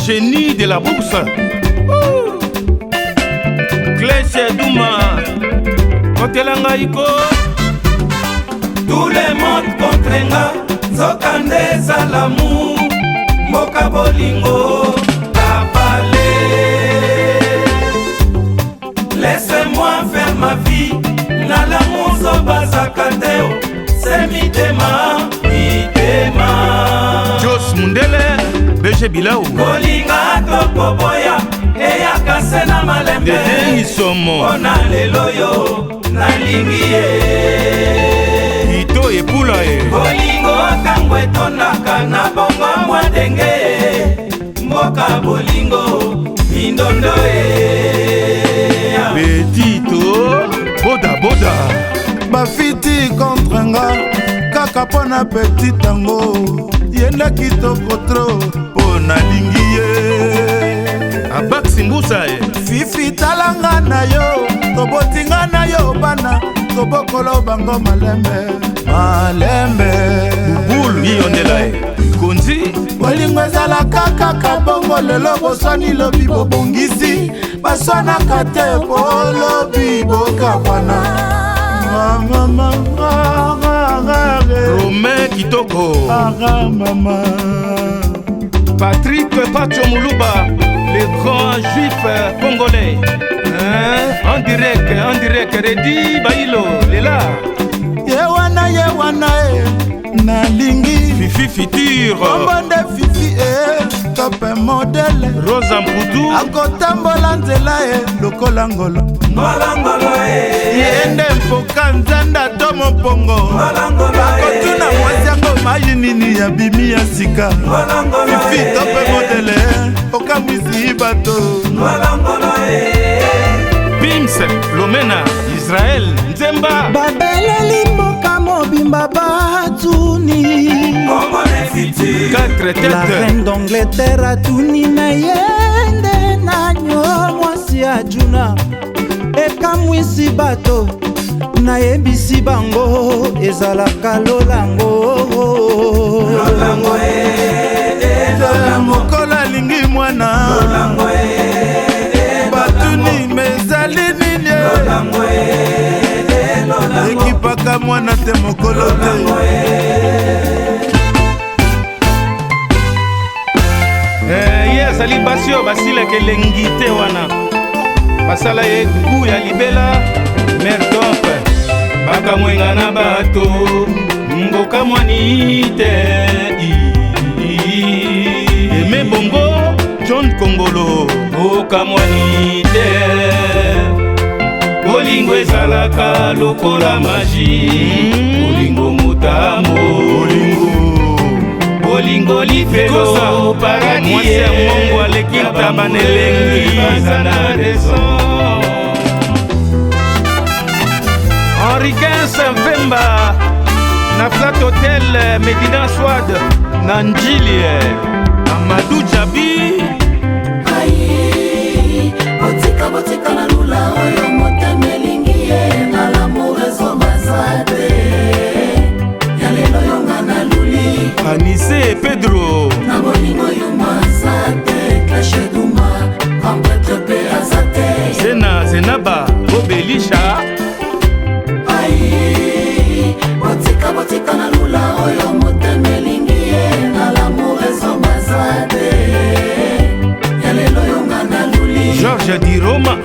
Génie de la bourse. Cleshe Duma, kotela ngai ko. Tout le monde contre nga, nzoka nde eza l'amour, mboka bolingo tapale. Laisse-moi faire ma vie, na l'amour zobazaka te, se mitema mitema. Jos Mundele, BG Bilau. Kolinga to koboya eyaka se na malembe. Dede Isomo. Mpona lelo yo nalingi ye. Ito epula ye. Bolingo ntango etondaka na bongo mwa ndenge, mboka bolingo mindondo e. Petito boda boda. Bafiti contre nga kaka mpo na petit yango, ye nde kitoko trop mpo nalingi ye. Abaksi Mbusa ye. Fifi talanga na yo, tobotinga na yo bana, tobokolo bango malembe malembe. Bubulu yiyondela ye. Konzi. Bolingo ezalaka kaka bongo, lelo boswani lobi bobongisi, baswanaka te po lobi bokabwana. Mama. Romain Kitoko. Mama. Patrick Pacho Muluba, le grand juif congolais. Hein? En direct, en direct, Redi Bailo, Lela. Ye wana, ye wana e, nalingi. Fifi Fiture. Kombo nde Fifi e, top modèle. Rosa Mputu. Akotambola nzela e lokola ngolo. Ngolongolo e. Ye nde mpoka nzanda to mopongo. Ngolongolo e. Akotuna mwasi yango mai nini ya bimi ya sika. Ngolongolo Fifi e. top modèle, okamwisi bato. Ngolongolo e. Pims Lomena, Israël Nzemba. Babeleli mboka mobimba batuni. Congo le futur. Quatre La têtes. reine d'Angleterre atuni na ye nde nanyo mwasi ya Juna ekamwisi bato, nayebisi bango ezalaka lolango. Lolango e. Lolango. Mokolo alingi mwana. Lolango e. Batuni me ezali nini? Lolango e. Lolango. Ekipaka mwana te mokolo te. Eh, ye azali basi oyo basilaka elengi te wana basala ye gu ya libela mertop bakamwenga na bato mboka mwani te. Eme Bongo John Kongolo bokamwani te, bolingo ezalaka lokola maji, bolingo motambo, bolingo lifelo paradis. Mwasi ya mongo aleki ntaba na elengi. Baza na raison. Henri 15 Mvemba na Flat Hotel Medina Swad na Njili, Amadou Jabi. Ai, botika botika na lula oyo motema elingi ye, na lamour ezobaza te, ya lelo yonga na luli. Anise Pedro. Na bolingo yuma aza te, Clashe Duma grand prêtre mpe aza te. Zena Zenaba Bobelisha. Ai, botika botika na lula oyo motema elingi ye, na lamour ezobaza te, ya lelo yonga na luli. Georges Di Roma,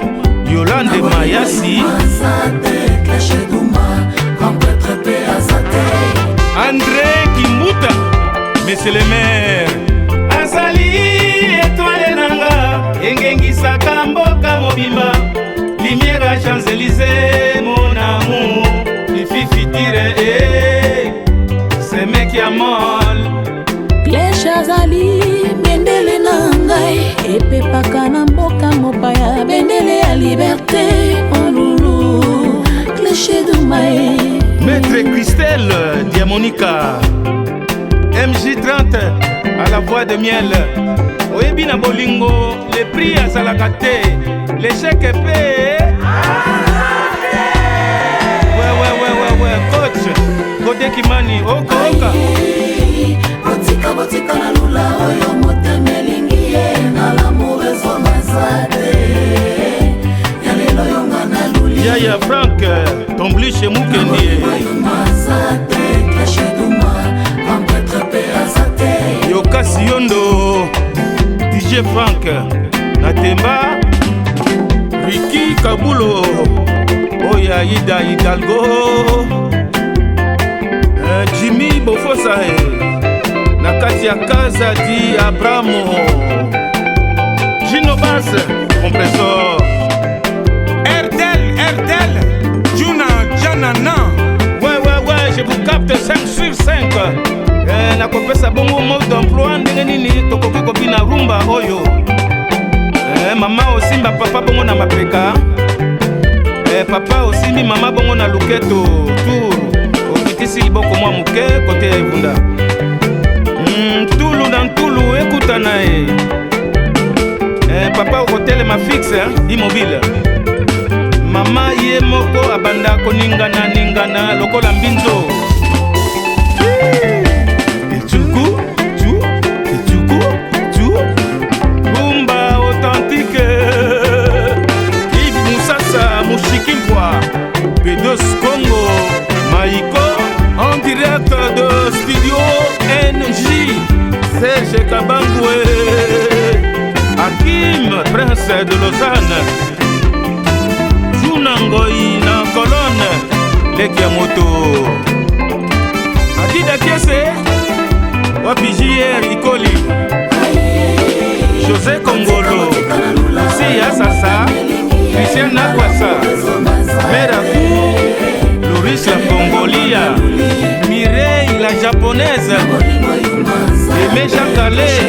Yolande Mayasi. Aza te, Clashe Duma grand prêtre mpe aza te. André Kimbuta, Monsieur le maire. Azali étoile nanga engengisaka mboka mobimba, lumière ya Champs-Élysées, mon amour Fifi Fitire eh, semeki ya mol. Kleshe azali bendele na ngai epepaka na mboka mopaya, bendele ya liberté olulu Kleshe Dumai. Maître Christelle Diamonica MJ30 à la voix de miel, oyebi na bolingo le prix azalaka te, l'échec mpe. Ouais, ouais, ouais, ouais, ouais. Coach Gode Kimani okoka. Botika botika na lula oyo motema elingi ye. Chez Mukendi. Yokasi Yondo, DJ Frank, Natemba, Ricky Kabulo, Oya Ida Hidalgo, Jimmy Bofosa, na kati ya Casa di Abramo, Gino Bass, compressor. RTL, RTL, Juna, Janana. Ouais, je vous capte 5 sur 5. Nakopesa bongo mode d'emploi ndenge nini tokoki kobina rumba oyo. Mama osimba papa bongo na mapeka. Papa osimbi mama bongo na luketo tour. Okitisi liboko mwa moke kote ya ebunda. Ntulu na ntulu ekutana ye. Papa okotelema fixe, hein, immobile. Mama ye moko abanda koningana ningana lokola mbinzo. Etuku, tu, etuku, tu. Rumba authentique. Yves Moussassa, Mouchikimpwa, P2 Congo, Maïko, en direct de Studio NJ, Serge Kabangwe, Hakim, Prince de Lausanne, Juna Ngoi na colonne, Leki ya moto. Adida Kiese, wapi JR Ikoli, José Kongolo, Sia Sasa, Christian Nakwasa, Meraku, Loris la Congolia, Mireille la japonaise, Aimé Jean Calais,